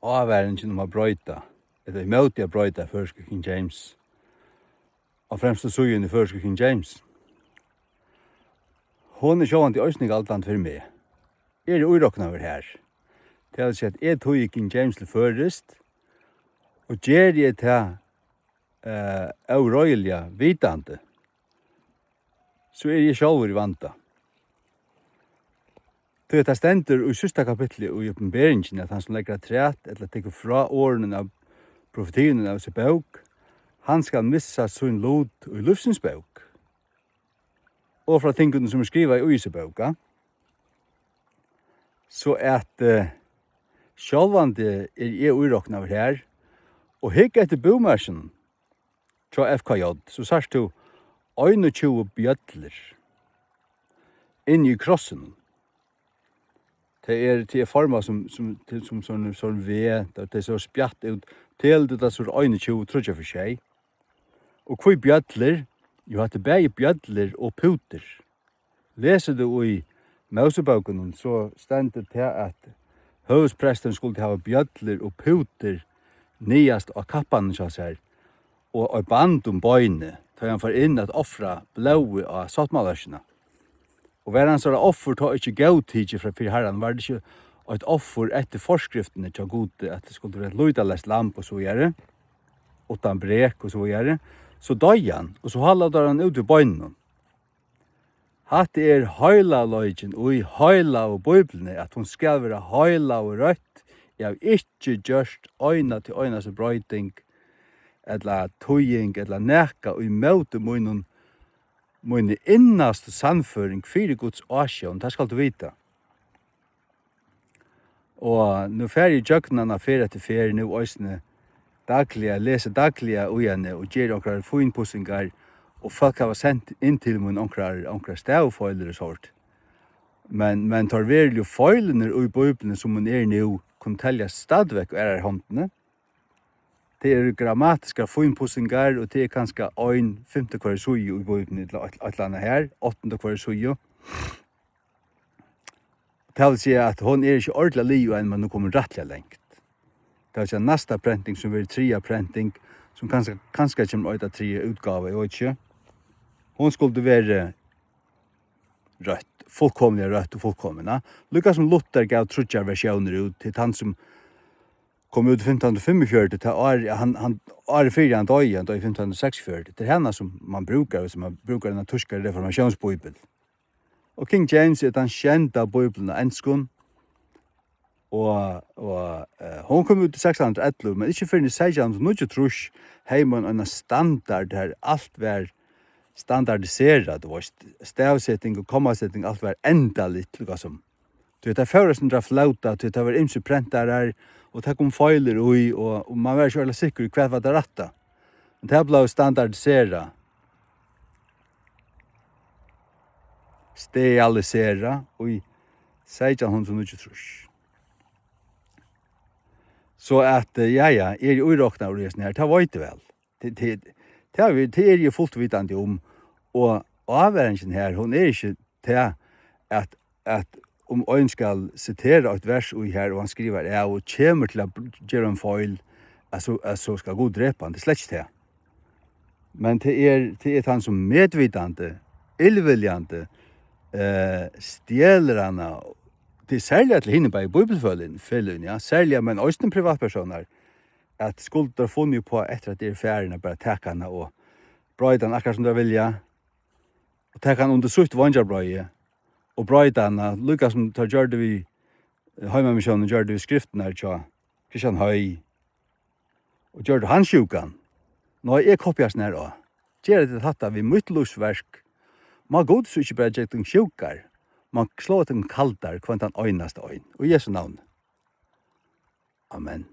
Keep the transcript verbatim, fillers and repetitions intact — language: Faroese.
ávaringin um at broyta, ella ímóti at broyta føroysku King James, á fremstu síðuni í føroysku King James, hon er sjálvandi eisini galdandi fyri meg. Eg eri íroknaður har. Tað vil siga, at eg týði King James til føroyskt, og geri eg tað, eh, óreiðiliga vitandi, so eri eg sjálvur í vanda. Tí at tað stendur í síðsta kapitli í Opinberingini, at hann, sum leggur afturat ella tekur frá orðunum av profetiunum av hesi bók, hann skal missa sín lut í lívsins bók, og frá tingunum, sum er skrivað í hesi bók, ja. So at, eh, sjálvandi eri eg íroknaður har, og hygg eftir búmerkinum hjá F K J, so sært tú einogtjúgu bjøllur inni í krossinum. Tað er, tað er formað sum, sum, til, sum sovorðin, sovorðin V, tað, tað er so spjatt út. Telur tú tað, so er einogtjúgu, tríggjar ferðir sjey. Og hví bjøllur? Jú, hatta er bæði bjøllur og pútur. Lesur tú í Mósebókunum, so stendur tað, at høvuðspresturin skuldi hava bjøllur og pútur niðast á kappanum hjá sær, og eitt band um beinið, tá hann fór inn at ofra blóðið á sáttmálaøkina. Og var hansara offur tá ikki góðtikið frá, fyri Harran, var tað ikki eitt offur eftir forskriftini hjá Gudi, at tað skuldi vera eitt lýtaleyst lamb og so víðari, uttan brek og so víðari, so doyði hann, og so hálaðu teir hann út við beinunum. Hatta er heilagleikin í heilagu Bíbliuni, at hon skal vera heilag og røtt. Eg havi ikki gjørt eina til einastu broyting, ella týðing, ella nakað ímóti mínum, míni innastu sannføring fyri Guds ásjón. Tað skalt tú vita. Og nú fari eg ígjøgnum hana ferð eftir ferð, nú eisini dagliga, lesi dagliga í henni og geri onkrar fínpussingar, og fólk hava sent inn til mín onkrar, onkrar stavifeilir og sort. Men, men teir veruligu feilirnir í Bíbliuni, sum hon er nú, kunnu teljast stadigvekk í aðrari hondini. Tað eru grammatiskar fínpussingar, og tað er kanska ein fimti hvørji síðu í Bíbliuni, ella eitt, eitt ella annað her, áttandi hvørji síðu. Tað vil siga, at hon er ikki ordiliga liðug enn, men hon er komin rættiliga langt. Tað vil siga, næsta prenting, sum verður triðja prenting, sum kanska, kanska kemur eita triðja útgáva, eg veit ikki. Hon skuldi verið røtt, fullkomiliga røtt og fullkomina. Líka sum Luther gav tríggjar versjónir út, til tann sum kom út í fimtan hundrað og fimmogfjøruti, tað ár, hann, hann, árið fyri hann doyði, hann doyði í fimtan hundrað og seksogfjøruti. Tað er hana, sum man brúkar, viss man brúkar eina týska reformatiónsbíbel. Og King James er tann sjeynda bíblian á enskum. Og, og, eh, hon kom út í sekstan hundrað og ellivu, men ikki fyrr enn í seytjan hundrað og níggjuogtrýss hevði man eina standard, har alt var standardiserað, tú veist, stavseting og kommaseting, alt var endaligt, líka sum. Tí tað fór eitt sindur at flóta, tí tað var ymsir prentarar, og tað kom feilir í, og, og man var ikki øgiliga sikkur í, hvat var tað rætta. Men tað bleiv standardiserað, sterilisera í seytjan hundrað og níggjuogtrýss. So at, eh, ja, ja, eg eri íroknaður í hesum her, tað veit eg væl. Tað, tað, tað, er, tað eri eg fult vitandi um. Og ávaringin her, hon er ikki tað, at, at um ein skal sitera eitt vers í her, og hann skrivar av og kemur til at gera ein feil, at so, at so skal Gud drepa hann. Tað er slett ikki tað. Men tað er, tað er tann, sum medvitandi, illviljandi, eh, stjelur hana. Tað er serliga til hini bæði bíbliufeløgini, ja, serliga, men eisini privatpersónar, at skuldu teir funnið upp á, eftir at eg eri farin, at bara taka hana og broyta hana akkurát sum teir vilja, og taka hana undir sítt veingjarbreiði og broyta hana, líka sum teir gjørdu við, eh, Heimamissiónin gjørdi við skriftirnar hjá Christian Høy, og gjørdu hann sjúkan. Nei, eg koppi hasum her á. Gera tit hatta við mítt lívsverk, má Gud so ikki bara gera tykkum sjúkar, má sláa tykkum kaldar, hvønn tann einasta ein. Í Jesu navni. Amen.